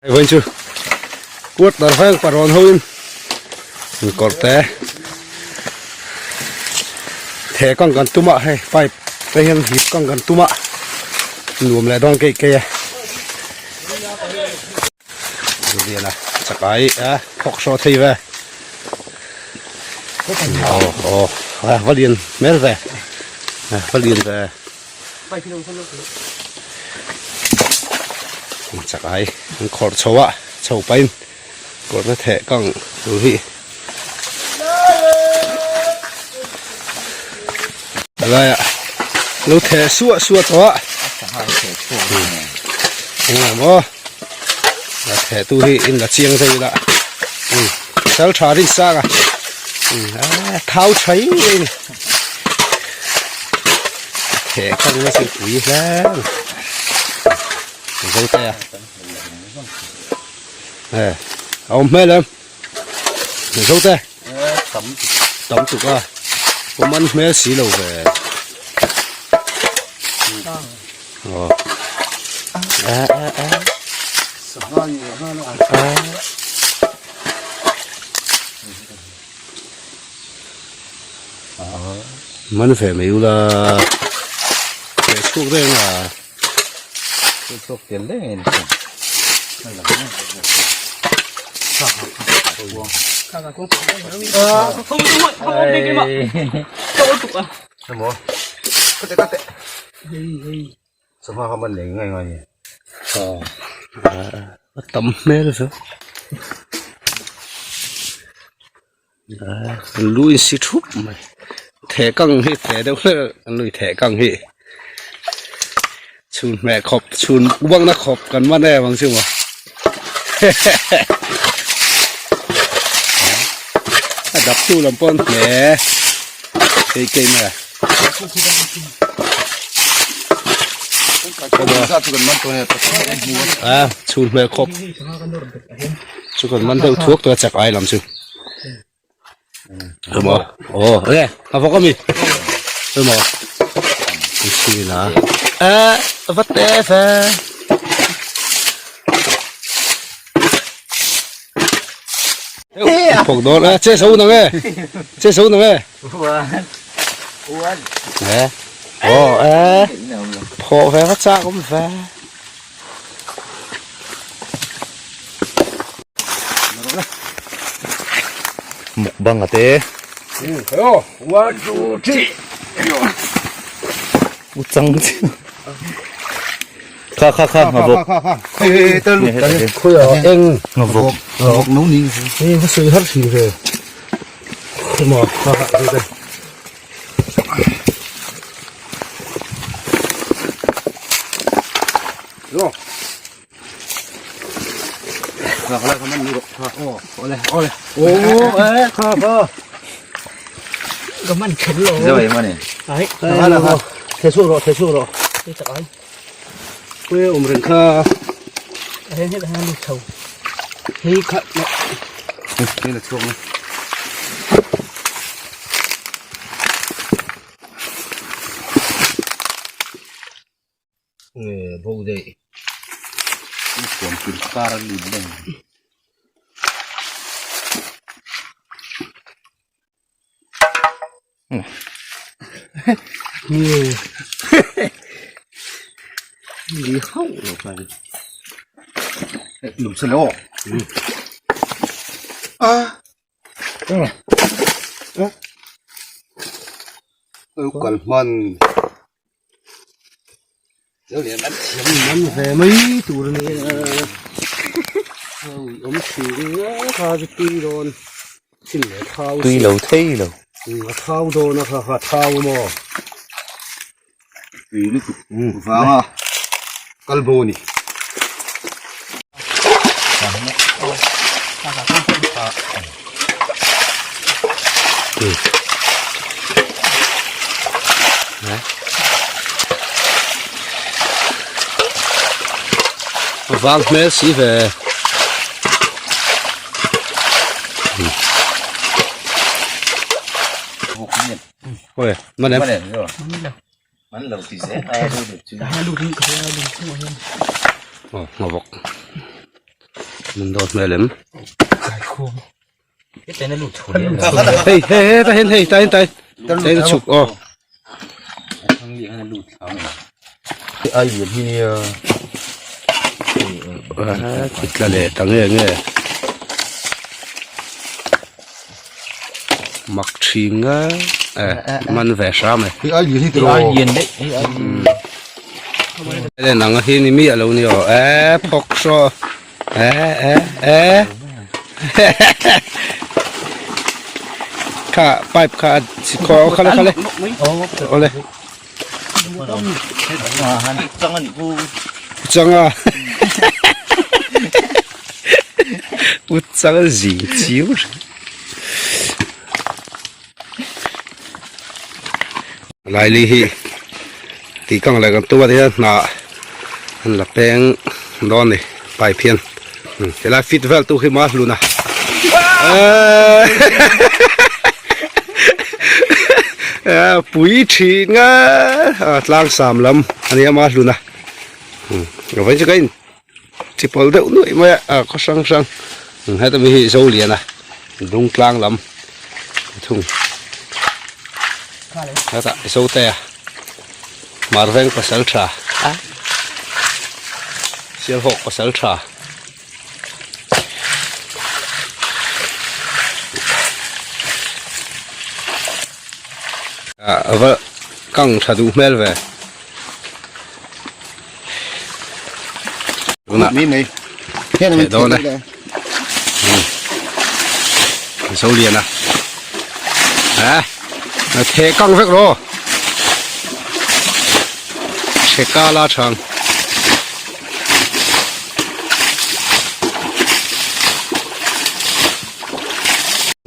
Hei vawiin chu quarter veng parawn ho in kawr te the kang kan tum a hei pipe te hian hip kang kan tum a nuam leh dawn keih keih e Liana chakai a phawk hraw thei ve aw aw a va lian hmel ve va lian ve. Chak ai an khawrh chho a chho pahin kawrna theh kang tur hi a laiah lo theh suah suah tawh a eng maw a theh tu hi in la chiang zai ila sal tha rin sang a thau tha in a ni. Theh kang na chu pui hle a ni zo te a e a awm hmel em zo te tam tam tuk a awm an hmel si lo ve aw e e e Man ve mai ula theh chhuak reng a. Theh chhuak tel reng a ni. A tam hmel chu. Lu in si thup mai theh kang hi theh deuh hlek an lui theh kang hi chhun hmeh khawp chhun uangna khawp kan man em ang chu maw a dap tu lam pawh an hle keih keih mai a. A chhun hmeh khawp chu kan man deuh thuak tawh a chak ai lam chu emaw aw e a vawk ami emaw china e va te ve phawk dawn a che so nang e che so nang e e aw e phawh ve va chak awm ve. Mukbang a te. One, two, three. U chang chi. Kha kha kha nga vok. Kha kha. Hei ta lu ta khui a eng nga vok. Nga vok no ni. Hei va sui har si ve. Mà kha kha đây. Rồi. Nge bo daih huan kil kar a lut daih nge ni hauh lo khan lum se lo a kal hman Man ve mai tur a ni a awm thin a kha chu tui dawn chin leh thau tui lo thei lo a thau dawn a kha kha thau maw tui lutuk vanga kal bo a ni. Vang hmel si ve. Ôi, mà em. Ờ, ngò vọc. Min dawt hmel em? Hei hei hei ta hian hei ta hian ta hian ta hian a chhuk aw. Ai lian hi nia. Tla leh ta nge nge. Mak thin nga eh man ve hram e. Hei ai lian hi tiraw. Ai lian daih hei ai. Len ang hi ni mi alo ni aw eh phawk saw eh eh eh kha pipe kha chi khaw khale khale awle changa u chang zing chiu Laili hi tih kang leh kan tum a tihian hna an la peng dawn a ni pipe hian helai fit vel tu hi maw hlun a eehh pui thin nga tlang sam lam a nia maw hlun a vawiin chu ka in chi pawl deuh nuaih mai a khaw hrang hrang heta mi hi zo lian a dung tlang lam thung hetah zote a mar veng pasal tha sialhawk pasal tha. A va kang tha duh hmel ve. Tunah Mi mai. Hian Theh dawn e. Zo lian a. Eh. Na theh kang vek ro. Chheka la thang.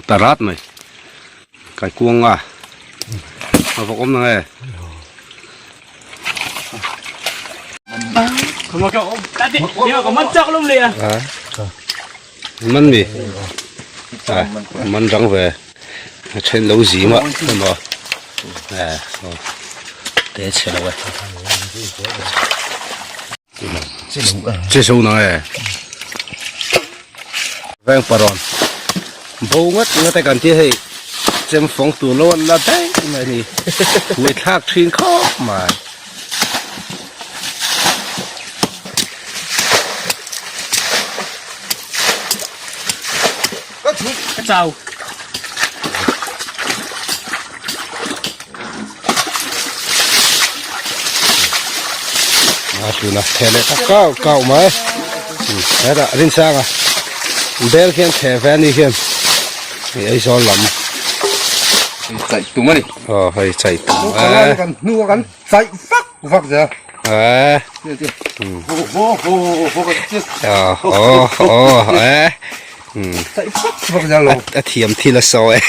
Tarat mai. Kai kuang a. A vawk awm na nge. Man mi man rang ve a then lo zim a emaw eh te chhe lo e che zo na nge veng parawn bo ngat ngat e kan tia hei chem fawng tur lo an la daih mai a ni hmuh thlak thin khawp mai. Chau. A tuna the leh tak kau kau mai hetah rinsanga bel khian the ve a ni hian hei Aizawl lam chaih tum a ni aw hei chaih tum e kan hnu a kan chaih vak vak zel e ho ho ho kan che aw aw e chaih vak vak zel lo a thiam thil a sawi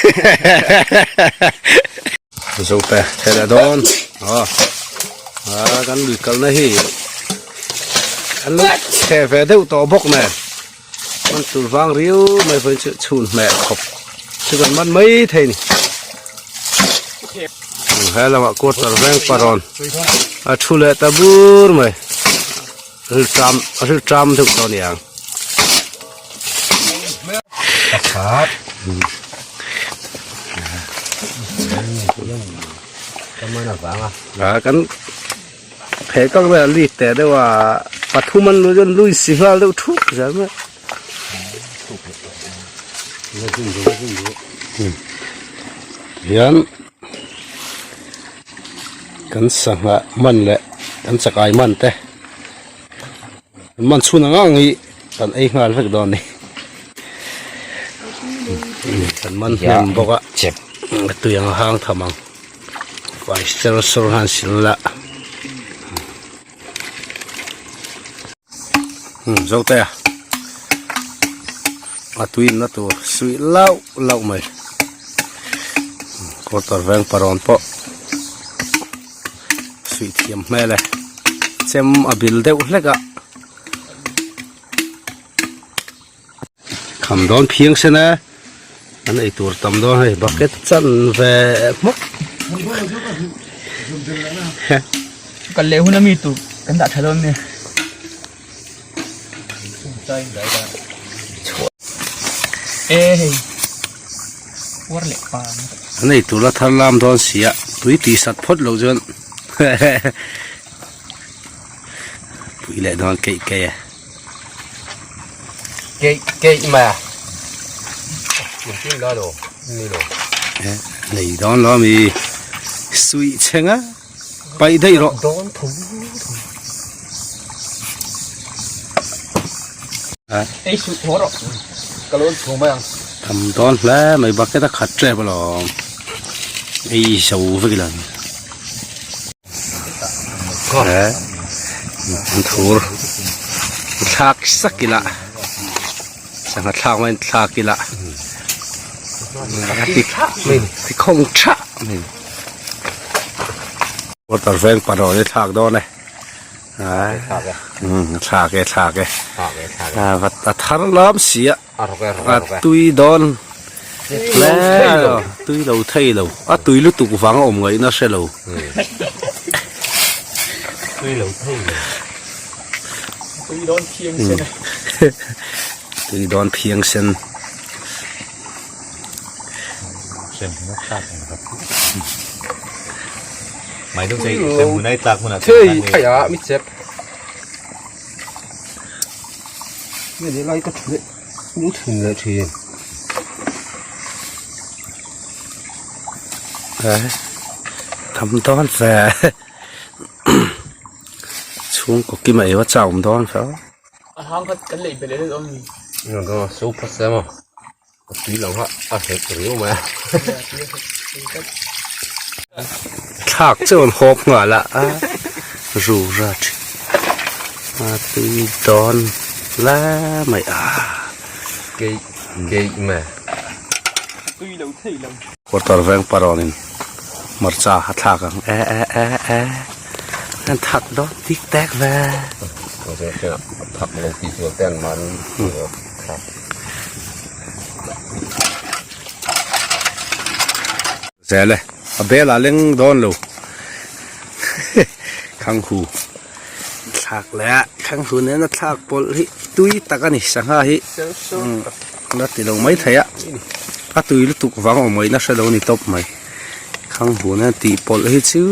Zote theh leh dawn aw ah kan lui kalna hi an lo chhe ve deuh tawh bawk nen man tur vang riau mai pawhin chu chhun hmeh khawp chu kan man mai thei a ni he lamah quarter veng parawn a thu leh ta bur mai rilṭam rilṭam deuh tawh a ni ang. A kan pheh kang vel a lit teh deuh a pathum an lui chuan lui si nghal deuh thup zel mai hian kan sangha man leh kan chakai man te. Man chhun ang ang hi kan ei nghal vek dawn a ni kan man hnem bawk a a tui ang a hang tham ang fai ser sawr han sil la zo te a a tui in na tur suih lauh lauh mai quarter veng parawn pawh. Suih thiam hmel e chem a bil deuh hlek a kham dawn phiang sen e an ei tur tam dawn hei bucket chan ve hmawk Kal leh hun ami tur kan dah tha dawn nia. E hei uar leh pa An ei tur la thar lam dawn si a tui tih sat phawt loh chuan pui leh dawn keih keih e. Keih keih mai a engtin la lo ni lo. Nei dawn lo ami suih chheng a. Paih daih rawh. Dawn tho tho. Ei suh haw rawh. Ka lo chho mai ang. Tam dawn hle mai bucket a khat tep alawm. Ei zo vek ila. He an thur thlak sak ila. Sangha thlak mai thlak ila. Ti khawng tha mai. Water veng pahrawn hi thlak dawn e thlak e thlak e a thar lam si a a tui dawn hle tui lo thei lo a tui lutuk vang a awm ngaihna hre lo tui lo thei lo tui dawn phiang sen tui dawn phiang sen. Tham dawn ve chhungkaw kima eva chauh awm dawn ve a hang khat kan lei belh leh dawn a ni. Tui lo kha a hek riau mai a. Thlak chuan hawp nghal a a ru ra thin a tui dawn la mai a. Keih keih mai. Tui lo thei lo. Quarter veng parawn in hmarcha a thlak ang e e e e an thak dawn tik tek ve. Thak lo ti chuan te an mahni thlak. Zel e a bel ah leng dawn lo khanghu thlak leh a khanghu nena thlak pawlh hi tui tak a ni sangha hi la ti lo mai thei a a tui lutuk vang awm ngaihna hre lo a ni tawp mai khanghu nena tih pawlh hi chu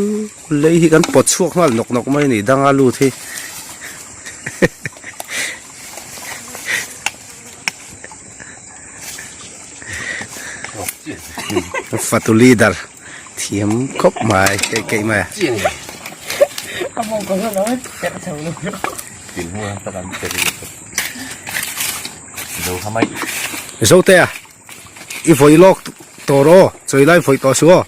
lei hi kan pawt chhuak nghal nawk nawk mai a ni danga lut hi. Fatu leader thiam khawp mai keih keih mai a. Zote a i vawi lawk tawh rawh aw chawi lai vawi tawh suh aw.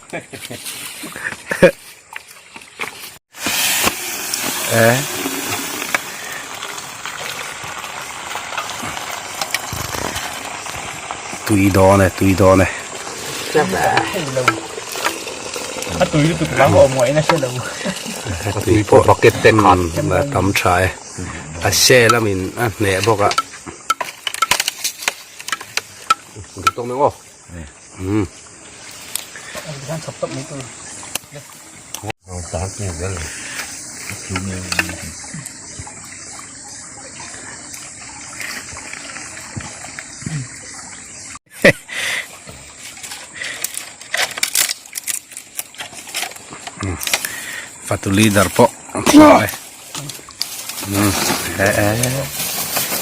Tui dawn e tui dawn e. A tui lutuk vang a awm ngaihna hre lo. A tui pawh bucket te khat a tam tha e. A se lamin a hneh bawk a. Umm. Fatu leader pawh a thiam e. Umm e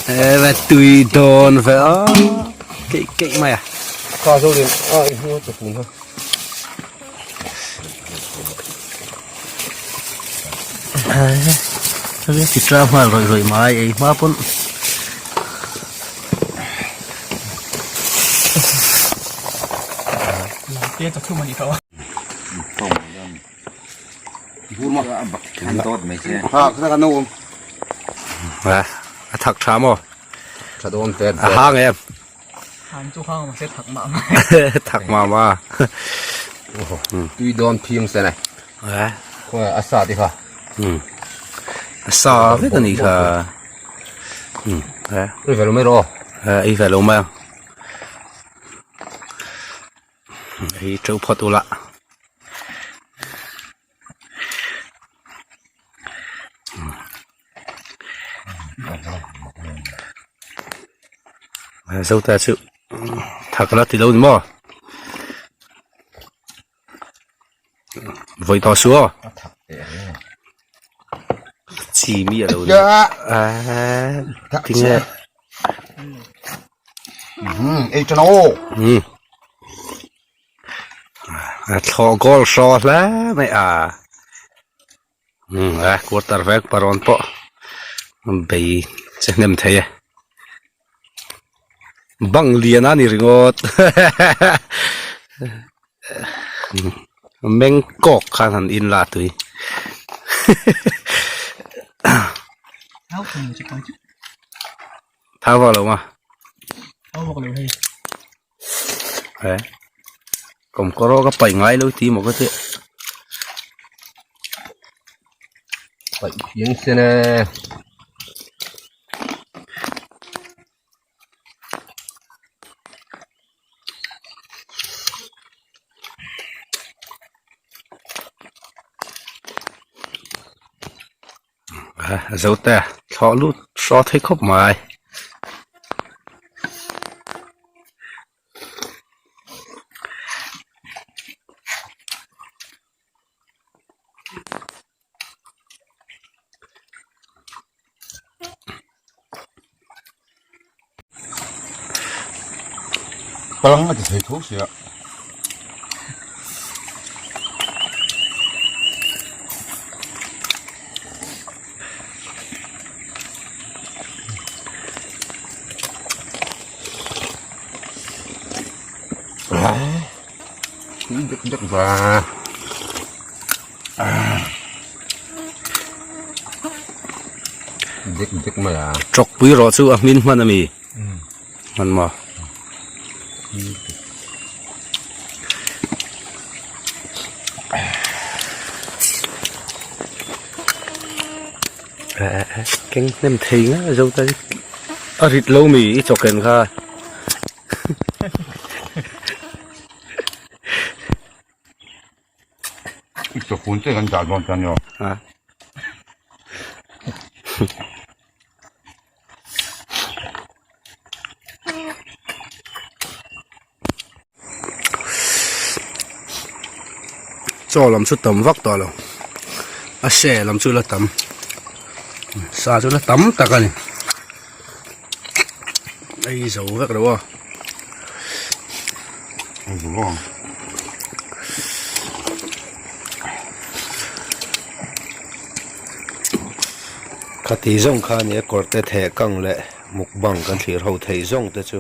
e e tui dawn ve a keih keih mai a. Kha zo din a i hmu chu pun ha. Ti tla nghal rawih rawih mai ei hma pawn. Te ta thum ani tho. A thak tha maw? Tha dawn tet A hang em? Hang chu hang mahse thak mah mah. Thak mah mah. Tui dawn phim se ne. Khawi a sa te kha. A sa vek a nih kha. Ei ve lo mai rawh. Ei ve lo mai ang. Hei teuh phawt ula. Zota chu. Thak la ti lo ni maw? Vawi tawh suh aw. Chi mi a lo ni. Tinge. Ei tana aw. A thlawh goal hraw hle mai a. A quarter vek parawn pawh bei che hnem thei e. Bang lian a ni ringawt meng kawk khan han in la tui thau vak lo ma kawmkawr ka paih ngai lo tih maw ka tih. Paih phian sen e. Zo te thlawh lut hraw thei khawp mai. Palang a ti thei tho sia. Dek dek va. Dek dek mai a. Tawk pui rawh chu a hmin hman a mi. Hman maw. Keng hnem thei nga zo ta a rit lo mi i chawken kha. Chawkun te kan dah dawn chuan nia. A. Chaw lam chu tam vak tawh lo a se lam chu la tam sa chu la tam tak a ni ei zo vek lo a. Khati zawng kha nia kawrte theh kang leh mukbang kan thlir ho theih zawng te chu.